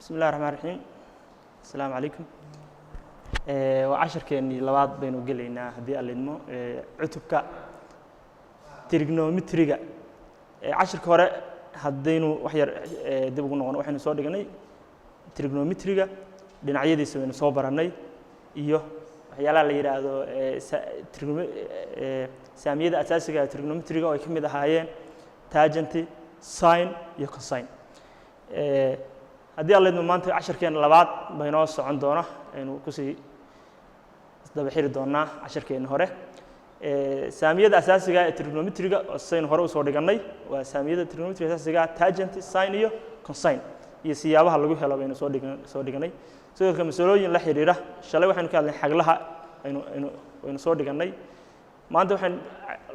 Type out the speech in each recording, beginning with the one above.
Bismi illahi raxmaan raxiim. Asalaamu calaykum. Waa casharkeennii labaad baynu gelaynaa haddii Alla idmo, cutubka trigonometriga. Cashirka hore haddaynu wax yar dib ugu noqono, waxaynu soo dhignay trigonometriga dhinacyadiisa waynu soo barannay iyo waxyaalaha la yidhaahdo saamiyada asaasiga ee trigonometriga oo ay ka mid ahaayeen tangent, sin iyo cosine. Haddii Alla idmo, maanta casharkeena labaad baynoo socon doona, aynu kusii isdaba xiri doonaa casharkeena hore. Saamiyada asaasiga ee trigonometriga oo saynu hore usoo dhigannay waa saamiyada trigonometriga asaasiga tangent, sin iyo cosine iyo siyaabaha lagu helo baynu soo dhiganay. Sidoo kale masalooyin la xiriira shalay waxaynu ka hadlay xaglaha aynu soo dhigannay. Maanta waxaan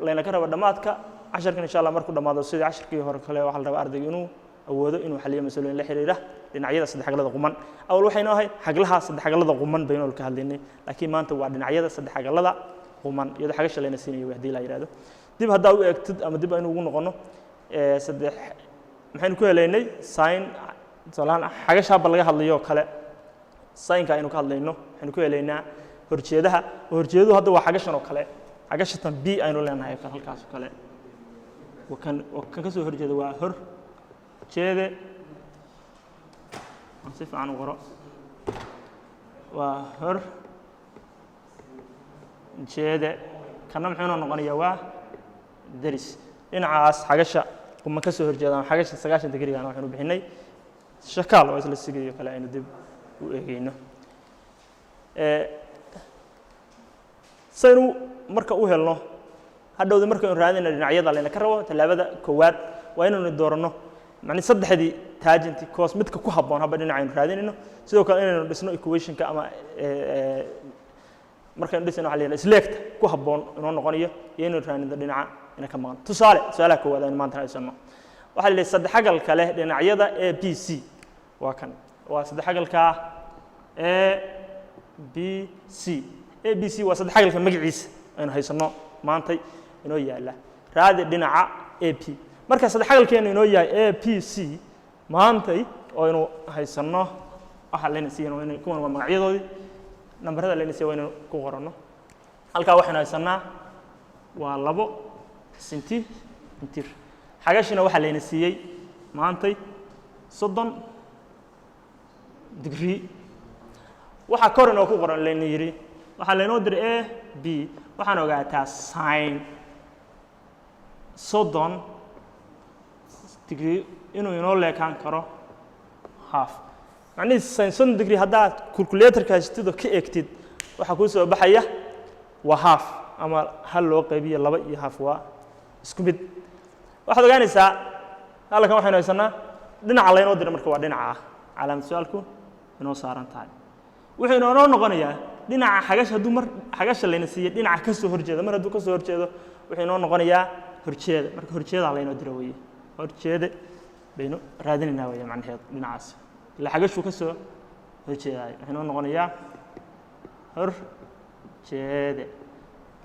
layna ka raba dhammaadka casharkan, insha Allah, markuu dhammaado, sidii casharkii hore kale, waxaa la rabaa ardayga inuu awoodo inuu xaliyo masalooyin la xiriira dhinacyada saddexaglada quman. Awal waxaynu ahayd xaglaha saddexaglada quman baynu ka hadlaynay, laakiin maanta waa dhinacyada saddexaglada quman iyadoo xagasha layna siinayo. Haddii la yidhahdo dib haddaa u eegtid ama dib aynu ugu noqono, saddex maxaynu ku helaynay? Sin tusaalahaan xagasha habba laga hadlayo oo kale, sinka aynu ka hadlayno, waxaynu ku helaynaa horjeedaha, oo horjeeduhu hadda waa xagashan oo kale, xagashatan b aynu leenahay oo kale, halkaas oo kale waa kan, waa kan ka soo horjeeda, waa hor jeede. Aan si fiican u qoro, waa hor jeede. Kanna muxuu inoo noqonayaa? Waa deris. Dhinacaas xagasha quman ka soo horjeeda ama xagasha 90 digrigan waxaynu bixinay shakaal oo isla sigayo kale aynu dib u eegeyno. Saynu marka u helno hadhowda markaynu raadinayno dhinacyada layna ka rabo, tallaabada koowaad waa inaynu dooranno macni saddexdii, tangent, cos, midka ku habboon haba dhinacaynu raadinayno. Sidoo kale inaynu dhisno equationka ama markaynu dhisayno waxa la yidhahda isleegta ku habboon inoo noqonayo iyo inaynu raadino dhinaca ina ka maqan. Tusaale, tusaalaha koowaad aynu maanta haysano waxaa la yidhi saddexagalka leh dhinacyada A B C waa kan, waa saddexagalka A B C. A B C waa saddexagalka magaciisa aynu haysano maantay inoo yaalla. Raadi dhinaca A B. Marka saddexagalkeenu inoo yahay A B C maantay oo aynu haysanno, waxaa layna siiyan waa inay kuwan waa magacyadoodii, nambarada layna siiya waa inaynu ku qoranno. Halkaa waxaynu haysanaa waa 2 centimeter. Xagashina waxaa layna siiyey maantay 30 degree. Waxaa kor inoo ku qoran layna yidhi, waxaa laynoo diray A B, waxaan ogaataa sin 30 degree inuu inoo leekaan karo half. Macnihii sin 30 degree haddaad calculatorka haystid oo ka eegtid, waxaa kuu soo baxaya waa half ama hal loo qaybiyo laba iyo half, waa isku mid. Waxaad ogaanaysaa halkan waxaynu haysanaa dhinaca laynoo diray. Marka waa dhinaca ah calaamad su-aalku inoo saaran tahay, wuxuu inoo noqonayaa dhinaca xagash. Hadduu mar xagasha layna siiyey dhinaca ka soo horjeeda, mar hadduu ka soo horjeedo, wuxuu inoo noqonayaa horjeeda. Marka horjeedaa laynoo dira weeye, horjeede baynu raadinaynaa weeye macnaheedu. Dhinacaas ila xagashuu ka soo horjeedaayo wuxuu inoo noqonayaa horjeede.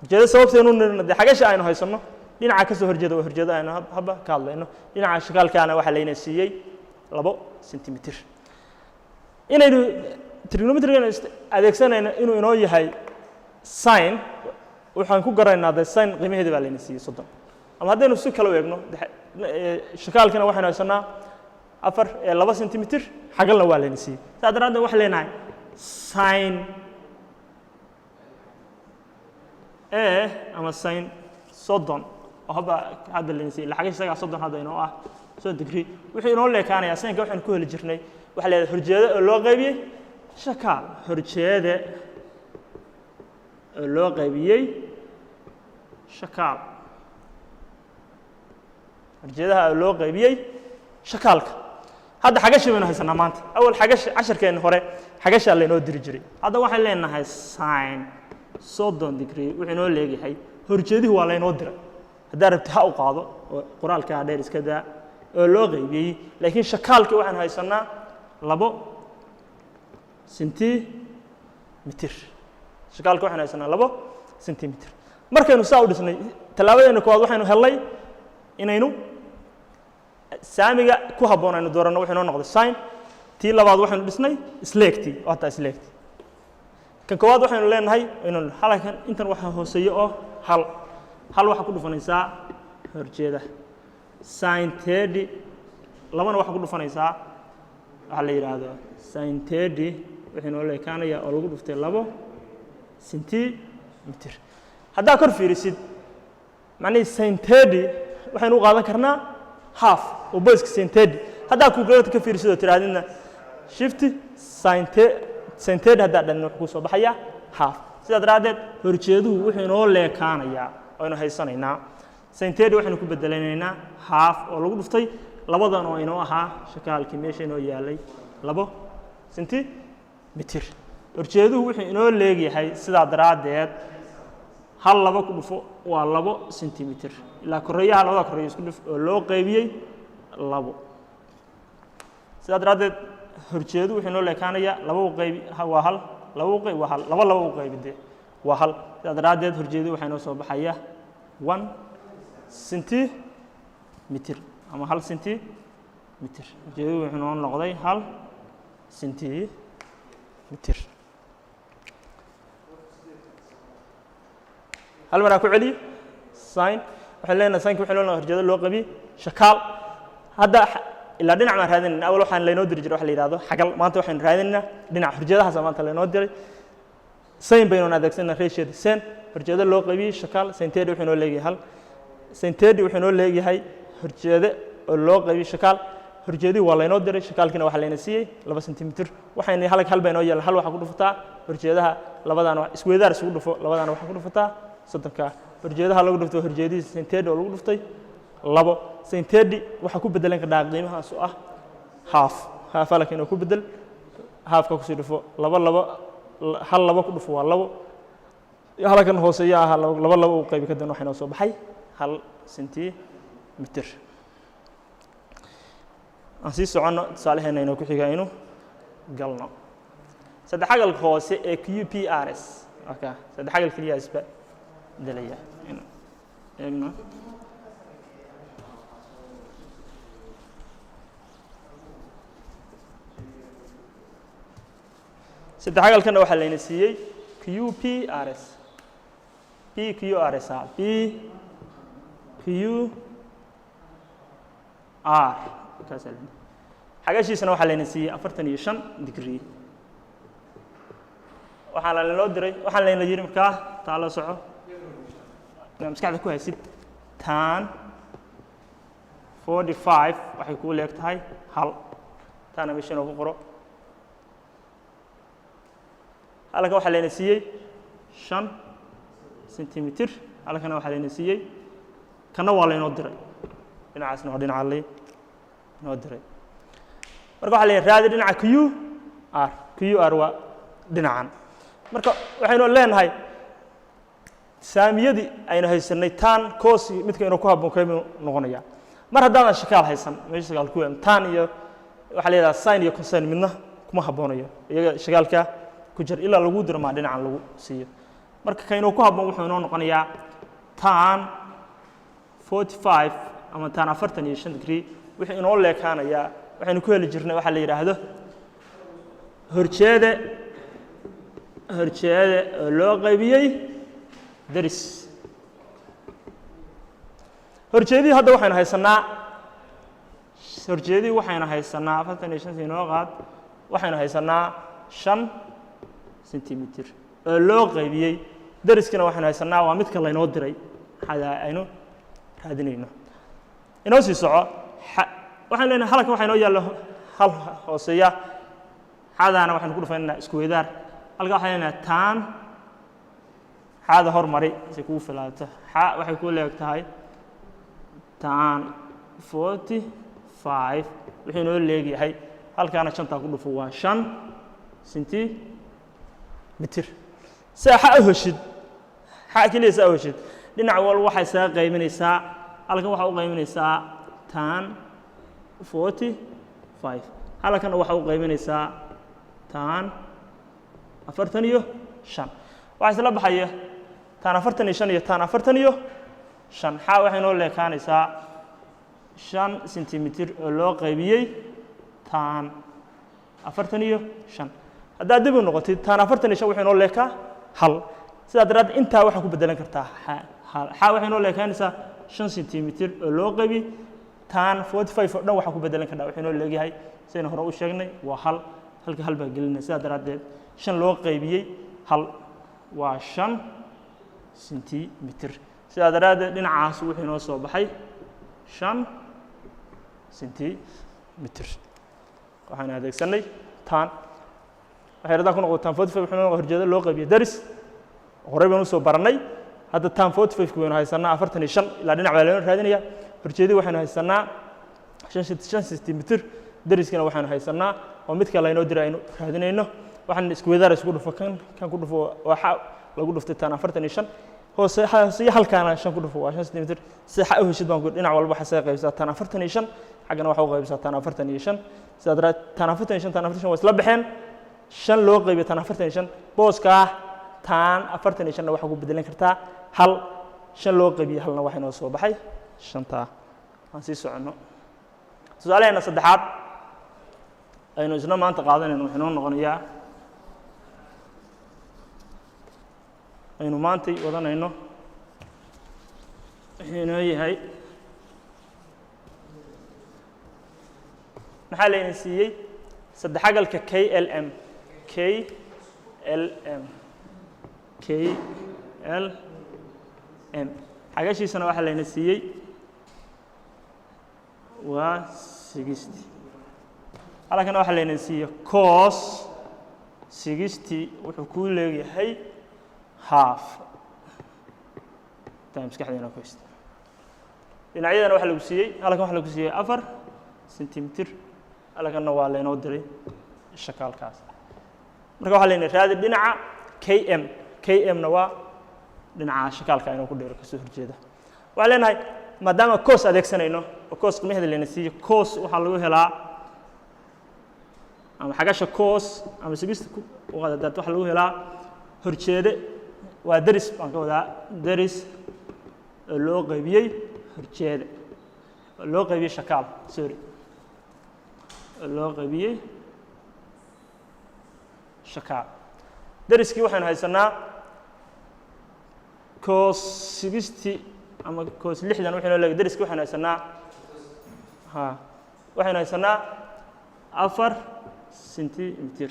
Horjeede sababteenu nirna dee xagasha aynu haysanno dhinaca ka soo horjeeda waa horjeedo aynu haba ka hadlayno. Dhinaca shakaalkaana waxaa layna siiyey 2 centimeter. Inaynu trigonometrigan adeegsanayno inuu inoo yahay sin waxaan ku garanaynaa de sin qiimaheedi baa layna siiyey 30. Ama haddaynu si kale u eegno, shakaalkina waxaynu haysanaa afar 2 centimeter, xagalna waa layna siiyey. Saas daraaddeed waxaan leenahay sin A ama sin 30 oo haba hadda layna siiyey xagasha isagaa 30 hadda inoo ah, 30 degree, wuxuu inoo leekaanayaa sinka waxaynu ku heli jirnay, waxaa la yidhahda horjeede oo loo qaybiyey shakaal, horjeede oo loo qaybiyey shakaal, horjeedaha oo loo qaybiyey shakaalka. Hadda xagashi baynu haysanaa maanta. Awal xagash casharkeenna hore xagashaa laynoo diri jiray. Hadda waxaan leenahay sin 30 degree wuxuu inoo leeyahay horjeedihi waa laynoo diray, haddaa rabti ha u qaado oo qoraalkaa dheer iska daa, oo loo qaybiyey, laakiin shakaalkii waxaan haysanaa 2 centimeter. Shakaalka waxaynu haysanaa 2 centimeter. Markaynu saa u dhisnay, tallaabadeena koowaad waxaynu hellay inaynu saamiga ku habboon aynu dooranno, wuxuu inoo noqday sin. Tii labaad waxaynu dhisnay isleegtii oo hataa isleegtii. Kan koowaad waxaynu leenahay inuu halkan intan waxaa hooseeya oo hal hal waxaa ku dhufanaysaa horjeeda sin 30, labana waxaa ku dhufanaysaa waxaa la yidhaahdo sin 30 wixii noo leekaanaya oo lagu dhuftay 2 centimeter. Haddaa kor fiirisid, macnihii sin 30 waxaynu u qaadan karnaa half oo boyska sin 30. Haddaa calculator ka fiirisid oo tirahdidna shift sin 30, haddaa dhan wuxuu kusoo baxayaa half. Sidaa daraaddeed horjeeduhu wuxuu inoo leekaanayaa oo aynu haysanaynaa sin 30 waxaynu ku bedelanaynaa half oo lagu dhuftay labadan oo inoo ahaa shakaalkii meesha inoo yaalay 2 centimeter. Horjeeduhu wuxuu inoo leegyahay sidaa daraaddeed hal laba ku dhufo waa 2 centimeter, ilaa koreeyaha labada koreeya isku dhuf oo loo qaybiyey 2. Sidaa daraaddeed horjeedu wuxuu inoo leekaanayaa laba u qaybi waa hal, laba u qayb waa hal, laba laba u qaybi dee waa hal. Sidaa daraaddeed horjeedu waxaa inoo soo baxaya 1 centimeter ama 1 centimeter. Horjeedu wuxuu inoo noqday 1 centimeter. Hal mar aan ku celiyo. Sin waxaan leenahay, sinka waxay leenahay horjeedo loo qabiy shakaal. Hadda ilaa dhinac baan raadinayna. Awal waxaan laynoo diri jiray waxa la yidhahdo xagal, maanta waxaynu raadinaynaa dhinac. Horjeedahaasa maanta laynoo diray. Sin baynu adeegsanaa, ratioda sin, horjeedo loo qaybiyey shakaal. Sin 30 wuxuu inoo leeyahay hal, sin 30 wuxuu inoo leeyahay horjeede oo loo qaybiyey shakaal. Horjeedihii waa laynoo diray, shakaalkiina waxaa layna siiyey 2 centimeter. Waxayna hal hal baa inoo yeelay, hal waxaa ku dhufataa horjeedaha, labadaana isweydaar isugu dhufo, labadaana waxaa ku dhufataa 30-ka. Horjeedaha lagu dhufto horjeedihii sin 30 oo lagu dhuftay 2. Sin 30 waxaa ku bedelan kardhaa qiimahaas oo ah half. Half halka inuu ku bedel, halfka kusii dhufo laba, laba hal laba ku dhufo waa labo, halkan hooseeya ahaa laba laba u qaybi, kadibna waxaa inoo soo baxay 1 centimeter. Aan sii soconno, tusaalaheena inoo ku xiga aynu galno. Saddex xagalka hoose ee QPRS, okay, saddex xagal keliya isba delaya inu eegno. Saddex xagalkana waxaa layna siiyey QPRS, PQRS, a PQR kaasaa layna. Xagashiisana waxaa layna siiyey 45 degree. Waxaa laynoo diray, waxaa layna yidhi markaa taa la soco, inaad maskaxda ku haysid tan 45 waxay kuu leeg tahay hal. Taana meesha inoo ku qoro. Halkan waxaa layna siiyey 5 centimeter, halkana waxaa layna siiyey, kana waa laynoo diray, dhinacaasna waa dhinaca laynoo diray. Marka waxaa layna raadi dhinaca QR. QR waa dhinacan. Marka waxaynu leenahay saamiyadii aynu haysanay tan, cos, midka inuu ku habboon keemu noqonaya. Mar haddaadan shakaal haysan, meesha shakaal ku tan iyo waxaa la yidhaha sin iyo cosine midna kuma habboonayo, iyaga shakaalka ku jir ilaa lagu diro maa dhinacan lagu siiyo. Marka ka inuu ku habboon wuxuu inoo noqonayaa tan 45 ama tan 45 degree. Wuxuu inoo leekaanayaa waxaynu ku heli jirnay waxaa la yidhaahdo horjeede, horjeede oo loo qaybiyey deris. Horjeedihii hadda waxaynu haysanaa, horjeedihii waxaynu haysanaa 45 inoo qaad, waxaynu haysanaa 5 centimeter oo loo qaybiyey deriskina waxaynu haysanaa waa midka laynoo diray xadaa aynu raadinayno. Inoo sii soco. Waxaan leenahay halkan waxaa inoo yaalla hal hooseeya, xadaana waxaynu ku dhufanaynaa isku weydaar. Halkan waxaan leenahay tan xaada hormari si kugu filaato, xa waxay ku leeg tahay tan 45 wuxuu inoo leegyahay, halkaana shantaa ku dhufo waa 5 centimeter. Si xa u heshid, xa keliya saa u heshid, dhinac walba waxay isaga qaybinaysaa. Halkan waxaa u qaybinaysaa tan 45, halkanna waxaa u qaybinaysaa tan 45. Waxaa isla baxaya tan 45 iyo tan 45. Xa waxay noo leekaanaysaa 5 centimeter oo loo qaybiyey tan 45. Haddaad dib u noqotid, tan 45 wuxuu inoo leekaa hal. Sidaa daraaddeed intaa waxaa ku bedelan kartaa xa. Hal xa waxay inoo leekaanaysaa 5 centimeter oo loo qaybiyey tan 45 oo dhan. Waxaa ku bedelan kartaa wuxuu inoo leegyahay, sidaynu hore u sheegnay, waa hal. Halka hal baa gelinaya. Sidaa daraaddeed shan loo qaybiyey hal waa 5 centimeter. Sidaa daraaddeed dhinacaas wuxuu inoo soo baxay 5 centimeter. Waxaan adeegsanay tan. Waxay haddaan ku noqdo tan 45 wuxuu inoo horjeeda loo qaybiyey daris. Horey baynu usoo barannay. Hadda tan 45 waynu haysanaa, 45, ilaa dhinac baa loo raadinaya. Horjeedii waxaynu haysanaa 5 centimeter. Dariskana waxaynu haysanaa oo midka laynoo diray aynu raadinayno. Waxaan isku wadaar isku dhufo, kan kan ku dhufo, waa xa lagu dhuftay tan 45. Hoose hoose halkaana shan ku dhufo, waa 5 centimeter. Si xa u heshid baan ku dhinac walba waxaa saga qaybisaa tan 45, xaggana waxa u qaybisaa tan 45. Sidaa daraad tan 45, tan 45 waa isla baxeen. Shan loo qaybiyo tan 45, booskaa tan 45-na waxaa ku bedelan kartaa hal. Shan loo qaybiyo halna waxaa inoo soo baxay shantaa. Aan sii soconno. Tusaalaheena saddexaad aynu isna maanta qaadanayno wuxuu inoo noqonayaa, aynu maantay wadanayno, wuxuu inoo yahay, maxaa layna siiyey? Saddexagalka KLM, KLM, KLM. Xagashiisana waxaa layna siiyey waa 60. Halkana waxaa layna siiyey cos 60 wuxuu kuu leeyahay half. Taa maskaxdeena ku haysta. Dhinacyadana waxaa lagu siiyey, halkan waxaa lagu siiyey 4 centimeter, halkanna waa laynoo diray shakaalkaas. Marka waxaa layna raadi dhinaca KM. KM na waa dhinaca shakaalka inuu ku dheero kasoo horjeeda. Waxaan leenahay, maadaama cos adeegsanayno oo cos qiimaheeda layna siiyo, cos waxaa lagu helaa ama xagasha cos ama 60 uqadadaad waxaa lagu helaa horjeede, waa deris baan ka wadaa, deris oo loo qaybiyey horjeede, oo loo qaybiyey shakaal, sorry, oo loo qaybiyey shakaal. Deriskii waxaynu haysanaa cos 60 ama cos 60 wuxuu inoo leeyahay. Deriskii waxaynu haysanaa, ha, waxaynu haysanaa 4 centimeter.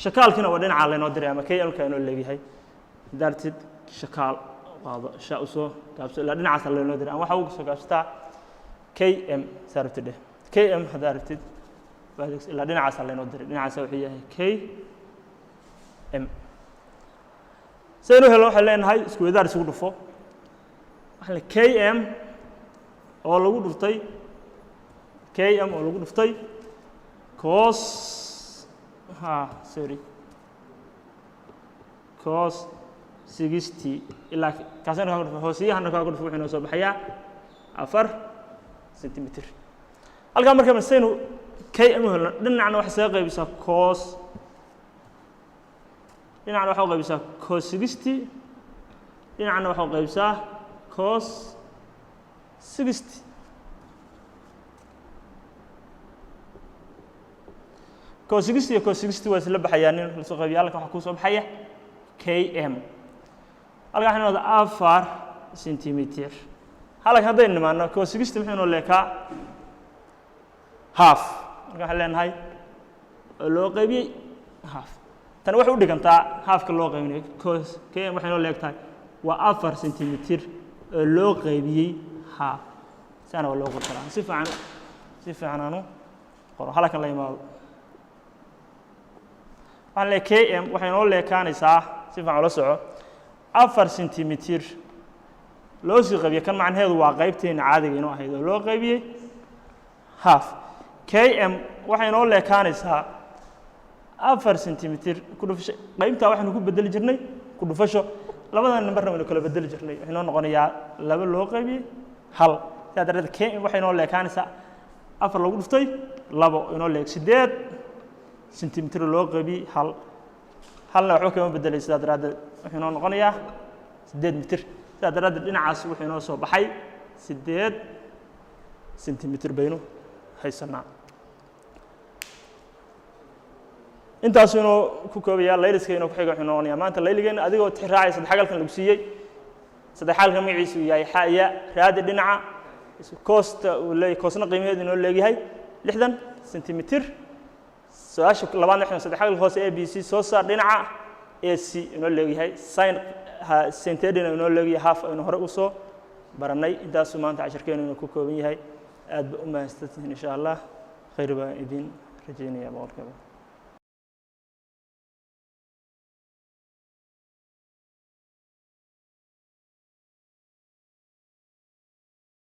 Shakaalkiina waa dhinaca laynoo diray ama KM-ka inoo leegyahay. Dartid shakaal qaado, sha usoo gaabso, ilaa dhinacaasa laynoo diray, ama waxaa ugu soo gaabsataa KM saa rabtid dheh. KM haddaa rabtid waa adeegsa, ilaa dhinacaasa laynoo diray. Dhinacaasa wuxuu yahay KM. Saynu helno, waxaan leenahay isku wadaar isugu dhufo. Waxaan le KM oo lagu dhuftay, KM oo lagu dhuftay cos, ha, sorry, cos 60, ilaa kaasina kaa dhufo, hoosiyahana kaa ku dhufo, wuxuu inoo soo baxayaa 4 centimeter. Halkaa marka masaynu KM u helno, dhinacna waxay saga qaybisaa cos, dhinacna waxa u qaybisaa cos 60, dhinacna waxa u qaybisaa cos 60. Cos 60 iyo cos 60 waa isla baxayaa. Nin lasoo qaybiya, halkan waxaa kuu soo baxaya KM. Halkan waxay noqda 4 centimeter. Halkan haddaynu nimaano, cos 60 muxuu inoo leekaa? Half. Marka waxaan leenahay oo loo qaybiyey half. Tani waxay u dhigantaa halfka loo qaybinayo cos KM waxay inoo leeg tahay waa 4 centimeter oo loo qaybiyey half. Siana waa loo qori karaa. Si fiican, si fiican aanu qoro. Halkan la imaado, waxaan leeyahay KM waxay inoo leekaanaysaa, si fiican ula soco, 4 centimeter loo sii qaybiyey kan, macnaheedu waa qaybteena caadiga inoo ahayd oo loo qaybiyey half. KM waxay inoo leekaanaysaa 4 centimeter ku dhufasho. Qaybtaa waxaynu ku bedeli jirnay ku dhufasho. Labadan numberna waynu kala bedeli jirnay. Wuxuu inoo noqonayaa laba loo qaybiyey hal. Sidaa darteed KM waxay inoo leekaanaysaa afar lagu dhuftay labo, inoo leeg 8 centimeter loo qaybiyey hal. Halna waxba kama bedelay. Sidaa daraaddeed wuxuu inoo noqonayaa 8 mitir. Sidaa daraaddeed dhinacaas wuxuu inoo soo baxay 8 centimeter baynu haysanaa. Intaasuu inoo ku koobaya. Layliska inoo ku xiga wuxuu noqonayaa maanta layligeena, adigoo tixraacaya saddexagalkan lagu siiyey. Saddexagalka magaciisu yahay xaya, raadi dhinaca cos-ta uu leeyahay, cos-na qiimaheedu inoo leegyahay 60 centimeter. Su-aasha labaadna waxay saddexagalka hoose A B C soo saar dhinaca A C inoo leegyahay sin sintedina inoo leegyahay half, aynu hore usoo barannay. Intaasuu maanta cashirkeenu inuu ku kooban yahay. Aad ba u mahadsantihiin. Insha Allah khayr baan idin rajaynaya 100%.